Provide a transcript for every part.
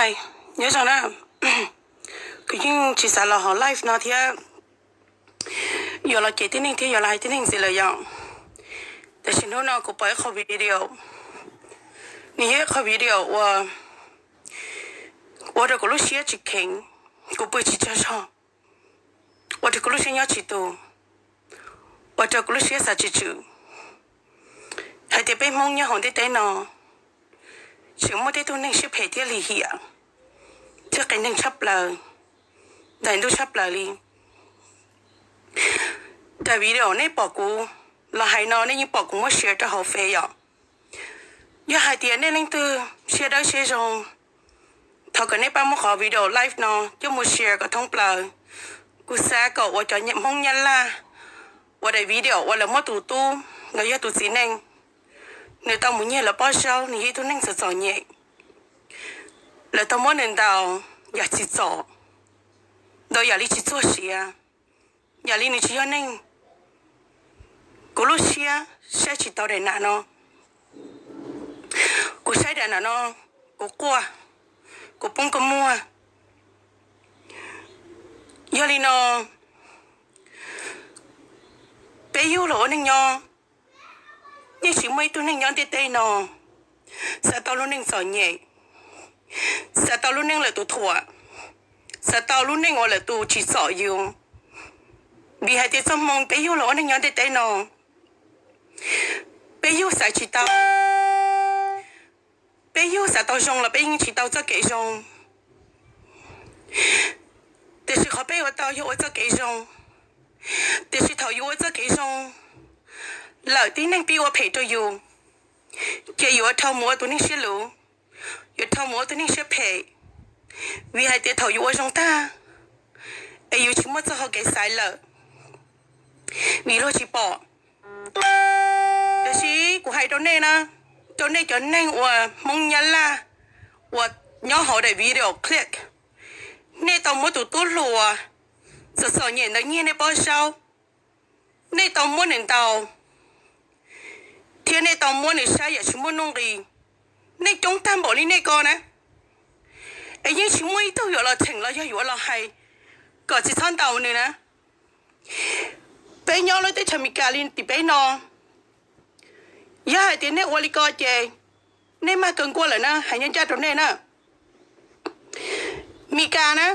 Nyob zoo na, kuv yeej tsis xav los hauv live no thiab, yuav los cem tib neeg thiab yuav los hais tib neeg ntxiv lawm yom. Tiam sis hnub no kuv pom ib qho video, nws yog ib qho video uas ua rau kuv lub siab tsis kheev, kuv pw tsis tsaug zog, ua rau kuv lub siab nyob tsis tus, ua rau kuv lub siab xav tsis tswm hais tias peb Hmoob nyob hauv ntiaj teb no tseem muaj tej tug neeg siab phem thiab lim hiam thiab qias neeg tshaj plaws, daim ntuj tshaj plaws li. Daim video nej pom kuv los hais no nej yeej pom kuv muab share rau hauv Face yom. Yog hais tias nej leej twg siab dawb siab zoo, thov kom nej pab muab qhov video live no coj mus share kom thoob plaws. Kuv xav kom uas cov Hmoob Nyab Laj uas daim video uas lawv muab tus tub los yog tus txiv neej, nws tau mus nyiag lawv pob zaub, nws yog ib tug neeg txom txom nyem, lawv tau muab nws ntaus yam tsim txom, ntaus yam li tsis txuag siav, yam li nws tsis yog neeg. Kuv lub siab saib tsis tau daim nam no, kuv saib daim nam no, kuv quaj, kuv poob kua muag. Yog li no, peb yug los ua neeg nyob, yeej tsis muaj ib tug neeg nyob ntiaj teb no xav tau lub neej txom nyem, xav tau lub neej lawm tus thuam, xav tau lub neej uas lawm tus tsim txom yus. Vim hais tias txoj hmoo peb yug los ua neeg nyob ntiaj teb no, peb yug xav tsis tau, peb yug xav tau zoo los peb yeej tsis tau txoj kev zoo. Tiam sis qhov peb ua tau yog ua txoj kev zoo. Tiam sis thaum yus ua txoj kev zoo lawm tib neeg pib ua phem rau yus, ces yuav dhau mus ua tus neeg siab luv, yuav dhau mus ua tus neeg siab phem. Vim hais tias thaum yus ua zoo tag es yus tsis muaj txoj hau kev xaiv lawm, vim luag tsis pom. Tiam sis kuv hais rau nej na, rau nej cov neeg uas Hmoob Nyab Laj uas nyob hauv daim video clip, nej tau muab tus tub hluas txom txom nyem ntawd nyiag nej pob zaub, nej tau muab nws ntaus, thiab nej tau muab nws saib yam tsis muaj nuj nqis. Nej coob tag npaum li nej ko na, es yeej tsis muaj ib tug yuav los cheem los yog yuav los hais kom tsis txhob ntaus nws na. Peb nyob lub teb chaws Amelikas li tim peb no, yog hais tias nej ua li ko ces nej mag kawg nkaus lawm na, hais ncaj ncaj rau nej na. Amelikas na,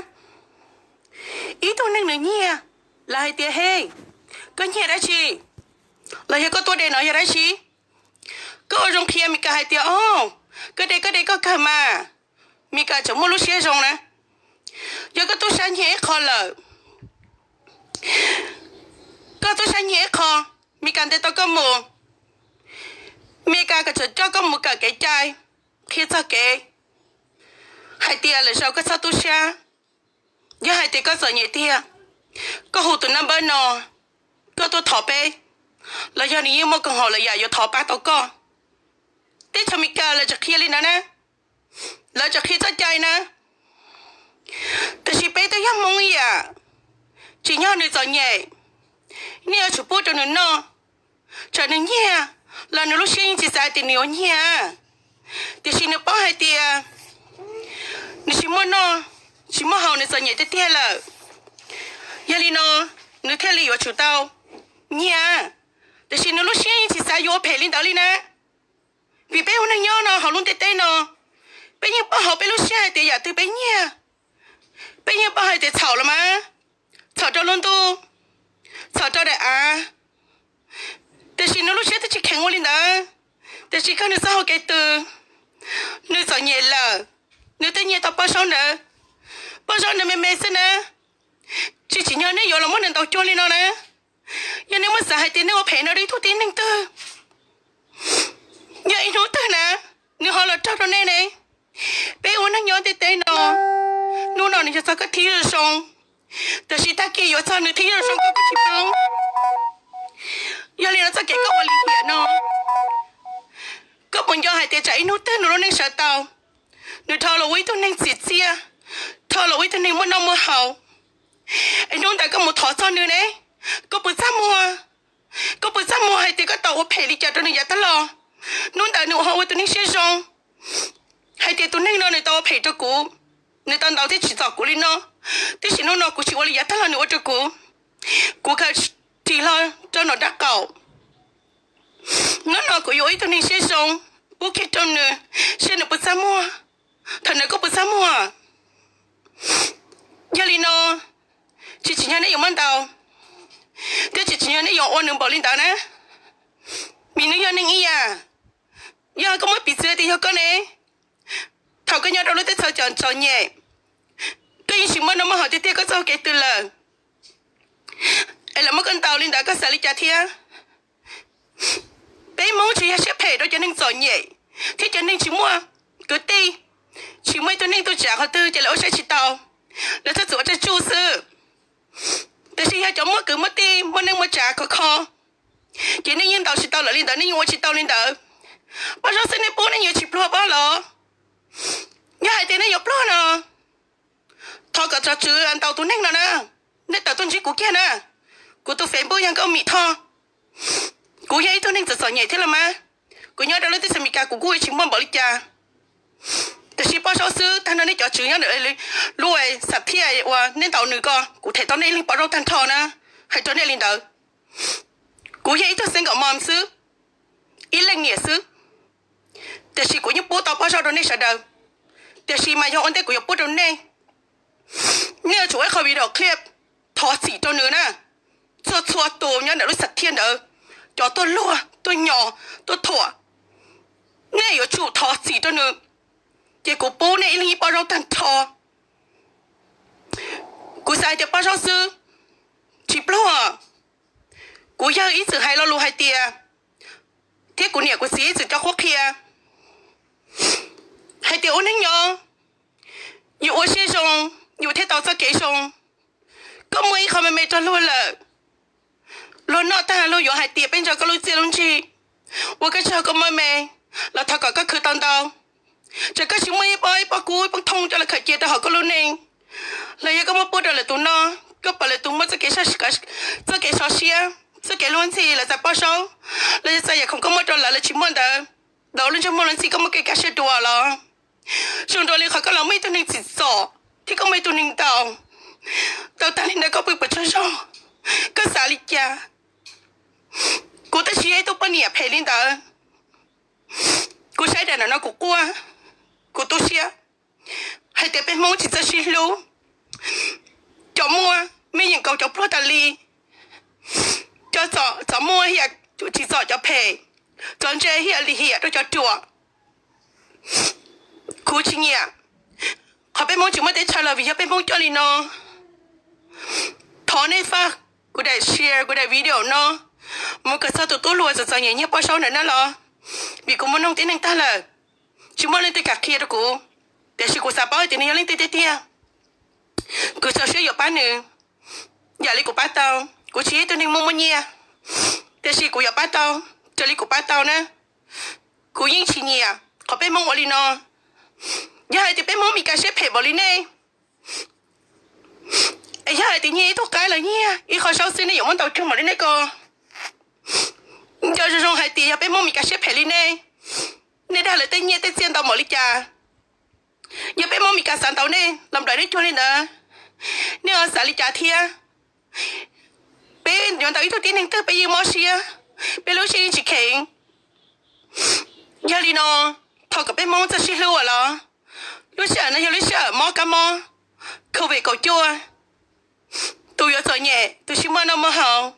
ib tug neeg nws nyiag, lawv hais tias, He, koj nyiag dab tsi? Los yog koj tuaj de no yog dab tsi? Koj ua zoo qhia Amelikas hais tias, O, koj de koj de koj kawg mas. Amelikas tseem muaj lub siab zoo na. Yog koj tub sab nyiag ib qho lawm, koj tub sab nyiag ib qho, Amelikas ntes tau koj mus, Amelikas kom tseem coj koj mus kawm kev cai, qhia txog kev hais tias lwm zaus koj txhob tub sab. Yog hais tias koj txom nyem tiag, koj hu tus naj npawb no, koj tuaj thov peb, los yog nws yeej muaj koom haum lawm yam yuav thov pab tau koj. Teb chaws Amelikas lawv tseem qhia li ntawd na, lawv tseem qhia txoj cai na. Tiam sis peb twb yog Hmoob ib yam, tsim nyog nws txom nyem, nej yuav tsum pub rau nws noj. Txawm nws nyiag los nws lub siab yeej tsis xav tias nws yuav nyiag, tiam sis nws paub hais tias nws tsis muaj noj, tsis muaj haus, nws txom nyem tiag tiag lawm. Yog li no, nws thiaj li yuav tsum tau nyiag. Tiam sis nws lub siab yeej tsis xav yuav ua phem li ntawd li na. Vim peb ua neeg nyob no hauv lub ntiaj teb no, peb yeej paub hauv peb lub siab hais tias yam twg peb nyiag. Peb yeej paub hais tias txhaum los mas, txhaum rau lub ntuj, txhaum rau daim av. Tiam sis nws lub siab twb tsis kheev ua li ntawd, tiam sis kawg nws txoj hau kev tws, nws txom nyem lawm, nws twb nyiag tau pob zaub ntawd. Pob zaub ntawd me me xwb na, tsis tsim nyog nej yuav los muab nws ntaus cuag li no na. Yog nej muab xav hais tias nej ua phem no rau ib tug tib neeg twg, yog ib hnub twg na, nws ho los raug rau nej ne. Peb ua neeg nyob ntiaj teb no, hnub no nws yog txog koj thib zoo zoo, tiam sis tag kis yuav txog nws thib zoo zoo koj kuj tsis paub. Yog li no txoj kev koj ua lim hiam no, koj puas nco hais tias tsam ib hnub twg nws lub neej sawv tau, nws dhau los ua ib tug neeg txiv txiaj, dhau los ua ib tug neeg muaj noj muaj haus, es hnub ntawd koj mus thov txog nws ne, koj puas txaj muag? Koj puas txaj muag hais tias koj tau ua phem li cas rau nws yav tag los? Hnub ntawd nws ho ua tus neeg siab zoo hais Tus neeg no nws tau ua phem rau kuv, nws tau ntaus thiab tsim txom kuv li no, tiam sis hnub no kuv tsis ua li yav tag los nws ua rau kuv. Kuv khaws ris hlo rau nws nraub qaum. Hnub no kuv yuav ua ib tug neeg siab zoo, pub kiag rau nws, saib nws puas txaj muag, thaum nws kuj puas txaj muag. Yog li no, tsis tsim nyog nej yuav muab ntaus, thiab tsis tsim nyog nej yuav ua nws npaum li ntawd na, vim nws yog neeg ib yam. Yog koj muab piv txwv tias yog koj ne, thaum koj nyob rau lub teb chaws txom nyem, koj yeej tsis muaj noj muaj haus tiag tiag, koj txoj hau kev twg lawm, es lawv muab koj ntaus li ntawd koj xav li cas thiab? Peb Hmoob tsuas yog siab phem rau cov neeg txom nyem thiab cov neeg tsis muaj kwv tij, tsis muaj ib tug neeg tuaj tsa qhov twg ces lawv ua saib tsis taus, lawv txhob txwm ua tsaj tsuj xwb. Tiam sis yog cov muaj kwv muaj tij, muaj neej muaj tsav khov kho, ces nej yeej ntaus tsis tau lawv li ntawd, nej yeej ua tsis tau li ntawd. Poj Zaub xwb nej pub nej yuav tsis pluag pob los? Yog hais tias nej yuav pluag no, thov kom tsov tswv ntaus tus neeg no na. Nej tawm tuaj ntsib kuv kiag na. Kuv tus Facebook yog Nkauj Mim Thoj. Kuv yog ib tug neeg txom txom nyem thiab los mas, kuv nyob rau lub teb chaws Amelikas kuv kuj tsis muaj npaum li cas. Tiam sis Poj Zaub xwb, tag nrho nej cov tswv nyob ntawm lub xam thiaj uas nej ntaus nws ko, kuv them tau nej ib leeg Poj Zaub tag nrho na. Hais rau nej li ntawd, kuv yog ib tug single mom xwb, ib leej niam xwb, tiam sis kuv yeej pub tau Poj Zaub rau nej sawv daws. Tiam sis mas yog ua ntej kuv yuav pub rau nej, nej yuav tsum ua ib qho video clip thov txim rau nws na. Txhua txhua tus nyob ntawm lub xam thiaj ntawd, cov tuaj luag, tuaj nyos, tuaj thuam, nej yuav tsum thov txim rau nws. Ces kuv pub nej ib leeg ib Poj Zaub tag nrho. Kuv xav hais tias Poj Zaub xwb, tsis pluag. Kuv yawg ib txwm hais lo lus hais tias, thiab kuv niam kuv txiv ib txwm cov qhuab qhia hais tias ua neej nyob, yus ua siab zoo, yus thiaj tau txoj kev zoo. Koj muaj ib qho me me rau luag lawm, luag noj tag luag yuav hais tias peb ntso koj lub txiaj lub ntsig, ua koj tsis hau koj muaj me, los thov kom koj khwv tau ntau. Txawm koj tsis muaj ib pob ib pob kub ib poob thooj coj los khaws cia rau hauv koj lub neej, los yog koj muab pub rau lwm tus noj, koj pom lwm tus muaj txoj kev, txoj kev sov siab, txoj kev luag ntxhi, lawv txais Poj Zaub, los yog txais yam khoom koj muab rau lawv, lawv tsis muaj ntawd, lawv ua lub ntsej muag luag ntxhi, koj muaj kev kaj siab dua los? Zoo dua li qhov koj los muaj ib tug neeg txim txom thiab koj muaj ib tug neeg ntaus, tau tag li ntawd koj pw puas tsaug zog? Koj xav li cas? Kuv twb tsis yog ib tug poj niam phem li ntawd. Kuv saib daim ntawm no kuv quaj, kuv tu siab hais tias peb Hmoob tsis txawj sib hlub. Cov muaj mej yeem kaus cov pluag tas li, cov txom muaj hiam tsis txom cov phem, cov ntse hiam li hiam rau cov ruam. Kuv tsis nyiam qhov peb Hmoob tsis muaj teb chaws los vim yog peb Hmoob coj li no. Thov nej faj kuv daim share, kuv daim video no mus kom txog tus tub hluas txom txom nyem nyiag Poj Zaub ntawm no los, vim kuv mus noog tib neeg tag lawm, tsis muaj leej twg kam qhia rau kuv. Tiam sis kuv xav paub hais tias nws yog leej twg tiag tiag. Kuv txaus siab yuav pab nws yam li kuv pab tau. Kuv tsis yog ib tug neeg muaj muaj nyiaj, tiam sis kuv yuav pab tau raws li kuv pab tau na. Kuv yeej tsis nyiam qhov peb Hmoob ua li no. Yog hais tias peb Hmoob Meskas siab phem npaum li nej, es yog hais tias nyiag ib tug qaib los nyiag ib qho zaub xwb nej yuav muab ntaus cuag npaum li nej ko? Nco zoo zoo hais tias yog peb Hmoob Meskas siab phem li nej, nej dag lawv tej nyiaj tej txiaj ntau npaum li cas? Yog peb Hmoob Meskas xav ntaus nej los nplawm nej cuag li ntawd, nej ho xav li cas thiab? Peb yuav ntaus ib tug tib neeg twg peb yeej mob siab, peb lub siab yeej tsis kheev. Yog li no, thov kom peb Hmoob txawj sib hlub los. Lub sij hawm no yog lub sij hawm mob kab mob COVID kaum cuaj, tus yuav txom nyem tus tsis muaj noj muaj haus.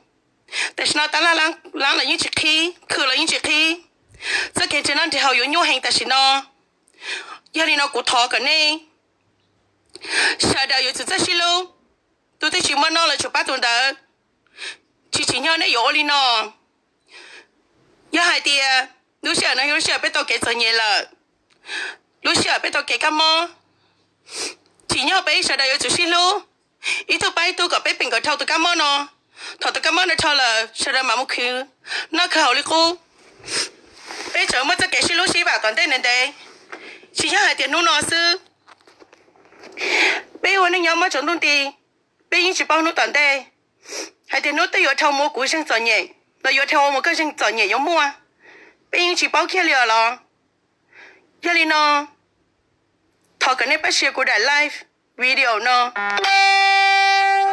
Tam sim no tab laj lab los yeej tsis qhib, khw los yeej tsis qhib, txoj kev nrhiav noj nrhiav haus yuav nyuaj heev tam sim no. Yog li no kuv thov kom nej sawv daws yuav tsum txawj sib hlub. Tus twg tsis muaj noj los tsum pab tus ntawd. Tsis tsim nyog nej yuav ua li no. Yog hais tias lub sij hawm no yog lub sij hawm peb tau kev txom nyem lawm, lub sij hawm peb tau kev kab mob, tsim nyog peb sawv daws yuav tsum sib hlub, ib tug pab ib tug kom peb peem nkawd dhau tus kab mob no. Thaum tus kab mob no dhau lawm sawv daws mam mus khwv noj khwv haus li qub, peb tseem muaj txoj kev sib hlub sib vam tom ntej ntev ntev, tsis yog hais tias hnub no xwb. Peb ua neej nyob muaj tsaus ntuj nti, peb yeej tsis paub hnub tom ntej hais tias hnub twg yuav dhau mus kuv zeeg txom nyem los yuav dhau mus koj zeeg txom nyem yuav muaj, peb yeej tsis paub kiag li os los. Yog li no, Thov kom nej pab share kuv daim live video no,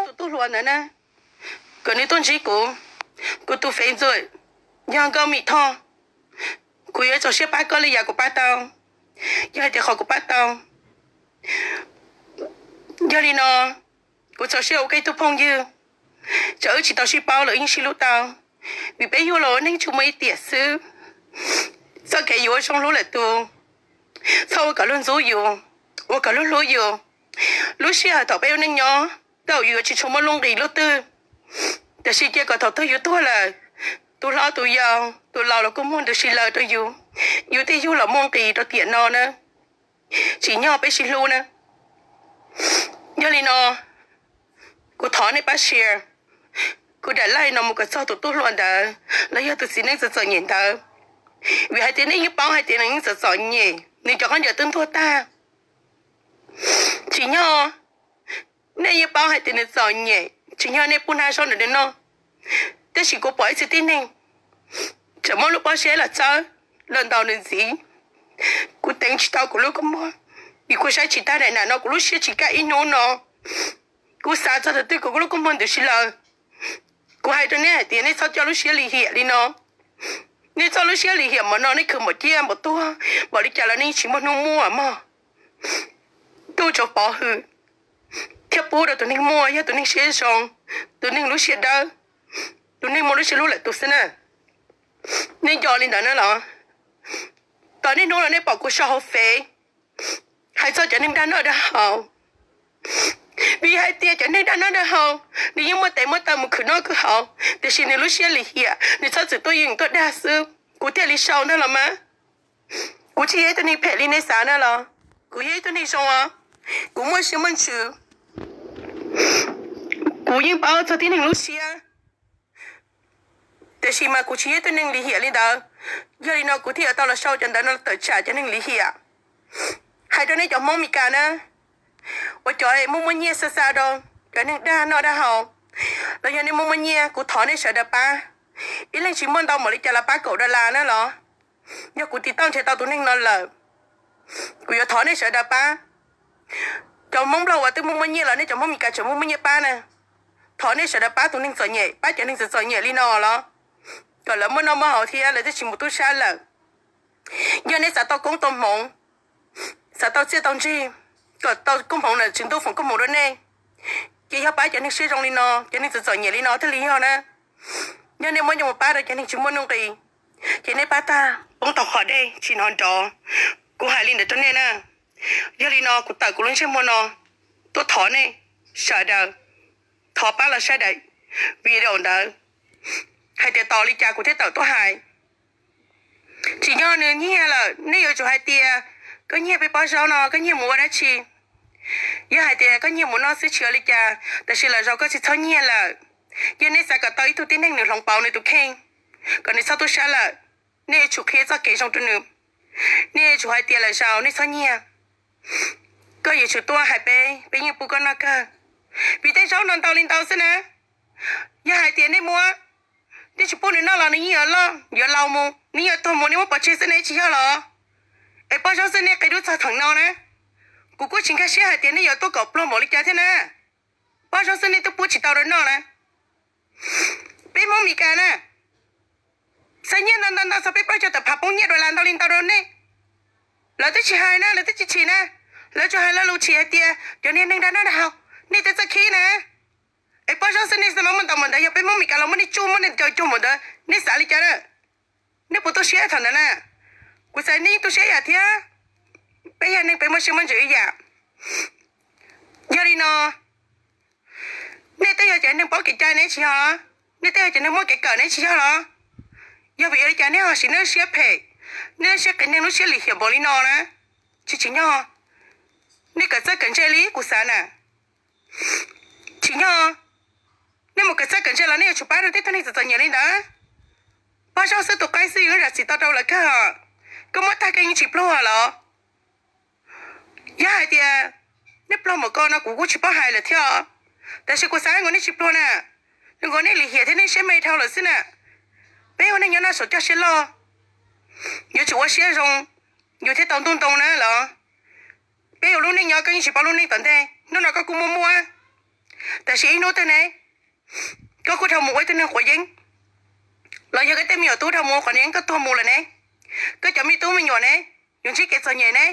tus tub hluas ntawd na, kom nws tuaj ntsib kuv. Kuv tus fev ntxuam yog Nkauj Mim Thoj. Kuv yuav txaus siab pab koj li yam kuv pab tau, yog hais tias qhov kuv pab tau. Yog li no, kuv txaus siab ua koj ib tug phooj ywg. Txawm wb tsis tau sib paub los wb yeej sib hlub tau, vim peb yug los ua neej tsuas muaj ib tiam xwb. Txoj kev yuav zoo hlub lwm tus, txhob ua kom luag ntxub yus, ua kom luag hlub yus. Lub sij hawm thaum peb ua neej nyob, thaum yus yuav tsis tshua muaj lub nqis lub twg, tiam sis cia kom thaum twg yus tuag lawm, tus hlob tus yau tus laus los kuj muaj ntws si lawm rau yus, yus thiaj yug los muaj nqis rau tiam no na. Tsim nyog peb sib hlub na. Yog li no, kuv thov nej pab share kuv daim live no mus kom txog tus tub hluas ntawd los yog tus txiv neej txom txom nyem ntawd, vim hais tias nej yeej paub hais tias nws yeej txom txom nyem, nws cov khaub ncaws twb ntuag tag. Tsim nyog nej yeej paub hais tias nws txom nyem, tsim nyog nej pub hnab zaub ntawm nws noj. Tab sis kuv pom ib txhia tib neeg tseem muab lub pob zeb los txawb los ntaus nws ntxiv. Kuv teev tsis tau kuv lub kua muag, vim kuv saib tsis tag daim nam no, kuv lub siab tsis kaj ib hnub no. Kuv xav txog thaum twg kuv lub kua muag ntws si lawm. Kuv hais rau nej hais tias nej txhob coj lub siab lim hiam li no. Nej txoj lub siab lim hiam npaum no nej khwv npaum ciaj npaum tuag npaum li cas los nej yeej tsis muaj hnub muaj mog. Tuaj tso pov hwm thiab pub rau tus neeg muaj, yog tus neeg siab zoo, tus neeg lub siab dawb, tus neeg muaj lub siab hlub lwm tus xwb na. Nej nco li ntawd na los? Tom niaj hnub los nej pom kuv sau hauv Fev hais txog cov neeg dag noj dag haus, vim hais tias cov neeg dag noj dag haus nws yeej muaj tes muaj taw mus khwv noj khwv haus, tiam sis nws lub siab lim hiam, nws txhob txwm tuaj yeem tuaj dag xwb, kuv thiaj li sau ntag los mas. Kuv tsis yog ib tug neeg phem li nej xav na los? Kuv yog ib tug neeg zoo os, kuv muaj siab muaj ntsws, kuv yeej paub txog tib neeg lub siab. Tiam sis mas kuv tsis yog ib tug neeg lim hiam li ntawd, yog li no kuv thiaj yuav tau los sau cov ntawv no tawm tsam cov neeg lim hiam. Hais rau nej cov Hmoob Mes Kas na, uas cov muaj muaj nyiaj xa xa rau cov neeg dag noj dag haus, los yog nej muaj muaj nyiaj, kuv thov nej sawv daws pab. Ib leeg tsis muaj ntau npaum li cas los pab kaum dollar na los? Yog kuv tiv tauj nrhiav tau tus neeg no lawm, kuv yuav thov nej sawv daws pab. Cov Hmoob Nplog uas twb muaj muaj nyiaj los nej cov Hmoob Mes Kas tseem muaj muaj nyiaj pab na, thov nej sawv daws pab tus neeg txom nyem, pab cov neeg txom txom nyem li no los, kom lawv muaj noj muaj haus thiab lawv thiaj tsis mus tub sab lawm. Yog nej xav tau koob tau hmoov, xav tau txiaj tau ntsig, kom tau koob hmoov na, Tswv Ntuj foom koob hmoov rau nej, ces yog pab cov neeg siab zoo li no, cov neeg txom txom nyem li no thiaj li yog na. Yog nej muab coj mus pab rau cov neeg tsis muaj nuj nqis, ces nej pab tag poob tau qhov dej tsis hnov nrov. Kuv hais li ntawd rau nej na. Yog li no kuv tawm kuv lub ntsej muag no tuaj thov nej sawv daws, thov pab los saib daim video ntawd, hais tias tos li cas kuv thiaj tawm tuaj hais. Tsim nyog nws nyiag lawm, nej yuav tsum hais tias, koj nyiag peb pob zaub no koj nyiag mus ua dab tsi? Yog hais tias koj nyiag mus noj xwb tsis ua li cas, tab sis lwm zaus koj tsis txhob nyiag lawm. Yog nej xav kom tau ib tug tib neeg nws hloov pauv nws tus kheej, kom nws txhob tub sab lawm, nej yuav tsum qhia txoj kev zoo rau nws. Nej yuav tsum hais tias lwm zaus nej txhob nyiag. Koj yuav tsum tuaj hais peb, peb yeej pub koj noj kawg. Vim tej zaub no ntau li ntau xwb na. Yog hais tias nej muab, nej tsis pub nws noj los nws yeej yuav loj yuav laus mus, nws yeej yuav tuag mus, nej muab pov tseg xwb nej tsis yog los? Es pob zaub xwb nej qia dub txog theem no na. Kuv kuj tsis nkag siab hais tias nej yuav tuaj kom pluag npaum li cas thiab na. Pob zaub xwb nej twb pub tsis tau rau noj na. Peb Hmoob Mes Kas na, xa nyiaj ntau ntau ntau txog peb plaub caug tawm phav poob nyiaj dollar ntau li ntau rau nej. Lawv twb tsis hais na, lawv twb tsis chim na. Lawv tsuas hais lo lus chim hais tias cov niag neeg dag noj dag haus, nej tej txoj khib na. Es pob zaub xwb nej xav mas muaj ntau npaum ntawd, yog peb Hmoob Mes Kas los muab nej tsuj muab nej ncaws cuag npaum ntawd nej xav li cas na? Nej puas tu siab thaum ntawd na? Kuv xav nej yeej tu siab yam thiab. Peb yog neeg peb muaj siab muaj ntsws ib yam. Yog li no, nej twb yog cov neeg paub kev cai ne tsis yog los? Nej twb yog cov neeg muaj kev kawm ne tsis yog los? Yog vim li cas nej ho siv nej lub siab phem, nej lub siab qias neeg lub siab lim hiam npaum li no na? Tsis tsim nyog, nej kawm txawj kawm ntse li kuv xav na. Tsim nyog, nej mus kawm txawj kawm ntse los nej yuav tsum pab rau tej tug neeg txom txom nyem li ntawd. Pob zaub xwb tus qaib xwb yus zam txim tau rau lawv kawg. Koj muab tag koj yeej tsis pluag los? Yog hais tias nej pluag npaum ko no kuv kuj tsis paub hais lawm thiab os. Tab sis kuv xav nkaus nej tsis pluag na, nkaus nej lim hiam thiab nej siab me dhau lawm xwb na. Peb ua neej nyob no saum coj siab loj, yuav tsum ua siab zoo, yus thiaj tau ntuj ntoo na los. Peb ua lub neej nyob koj yeej tsis paub lub neej tom ntej, hnub no koj kuj muaj muaj, tab sis ib hnub twg ne, koj kuj dhau mus ua ib tug neeg quav yeeb, los yog koj tej me nyuam tub dhau mus ua quav yeeb, koj tuag mus lawm ne, koj cov me tub me nyuam ne, yuav ntsib kev txom nyem ne.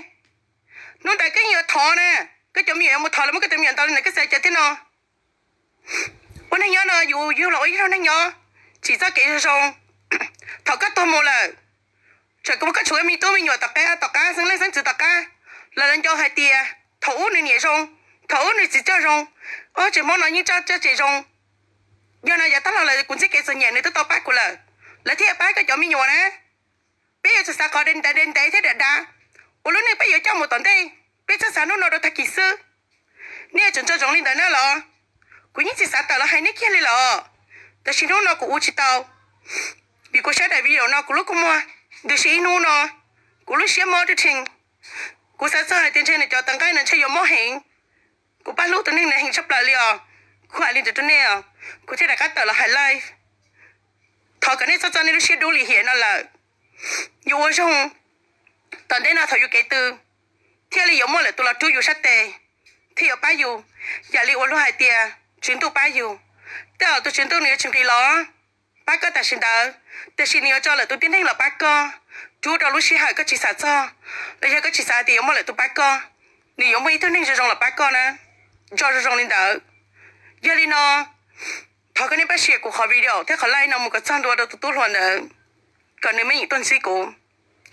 Hnub ntawd koj yeej yuav thov na, koj cov me nyuam yuav mus thov los muab koj cov me nyuam ntaus li ntawd koj xav cas thiab no. Ua neej nyob no yus yug los ua ib zaug neej nyob, tsim txoj kev zoo zoo. Thaum koj tuag mus lawm, txawm koj tshuav me tub me nyuam tom qab, tom qab xeeb leej xeeb ntxwv tom qab, los lawv nco hais tias thaum ub nws niam zoo, thaum ub nws txiv coj zoo, ob tsev Hmoob no yeej coj coj tsev zoo. Yog no yav tag los lawm kuv ntsib kev txom nyem nws twb tau pab kuv lawm, lawv thiaj pab koj cov me nyuam na. Peb yuav tsum xav qhov ntev ntev thiab dav dav, ua lub neej peb yuav coj mus tom ntej, peb txhob xav hnub no rau tag kis xwb. Nej yuav tsum nco ntsoov li ntawd na los. Kuv yeej tsis xav tawm los hais nej kiag li los, tab sis hnub no kuv ua tsis tau, vim kuv saib daim video no kuv lub kua muag ntws si ib hnub no, kuv lub siab mob rwg rhees. Kuv xav txog hais tias ntshe nws cov tawv nqaij no ntshe yuav mob heev. Kuv pab hlub tus neeg ntawd heev tshaj plaws li os. Kuv hais li ntawd rau nej os, kuv thiaj rov qab tawm los hais live. Thov kom nej txhob txo nej lub siab dub lim hiam no lawm. Yus ua zoo, tom ntej no thaum yus kev tw, thiaj li yuav muaj lwm tus los rub yus sab tes, thiaj yuav pab yus. Yam li ua luag hais tias tswv ntuj pab yus, tej zaum tus tswv ntuj nws yuav tsis nqis los pab koj tam sim ntawd, tiam sis nws yuav tso lwm tus tib neeg los pab koj, rub rau lub sij hawm koj tsis xav txog, los yog koj tsis xav tias yuav muaj lwm tus pab koj, nws yuav muaj ib tug neeg zoo zoo los pab koj na. Tso zoo zoo li ntawd. Yog li no, thov koj nej pab share kuv qhov video thiab qhov live no mus kom txog ntua rau tus tub hluas ntawd, kom nws me nyuam tuaj ntsib kuv.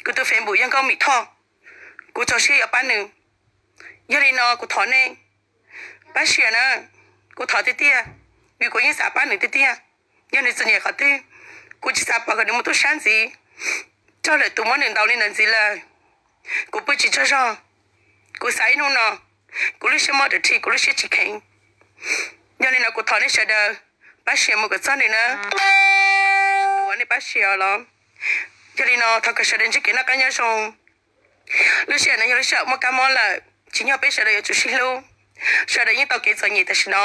Kuv tus Facebook yog Nkauj Mim Thoj, kuv txaus siab yuav pab nws. Yog li no kuv thov nej pab share na, kuv thov tiag tiag, vim kuv yeej xav pab nws tiag tiag. Yog nws txom nyem qhov twg, kuv tsis xav pom kom nws mus tub sab ntxiv, txog lwm tus muab nws ntaus li ntawd ntxiv lawm. Kuv pw tsis tsaug zog, kuv xav ib hnub no, kuv lub siab mob rwg rhees, kuv lub siab tsis kheev. Yog li no kuv thov nej sawv daws pab share mus kom txog nws na. Ua nej pab share los. Yog li no thov kom sawv daws ntsib kev noj qab nyob zoo. Lub sij hawm no yog lub sij hawm muaj kab mob lawm, tsim nyog peb sawv daws yuav tsum sib hlub. Sawv daws yeej tau kev txom nyem tam sim no,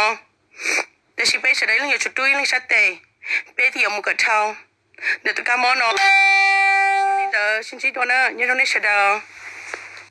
tab sis peb sawv daws ib leeg yuav tsum rub ib leeg sab tes, peb thiaj yuav mus kom dhau ntawm tus kab mob no. Li ntawd sib ntsib dua na, nyob zoo nej sawv daws.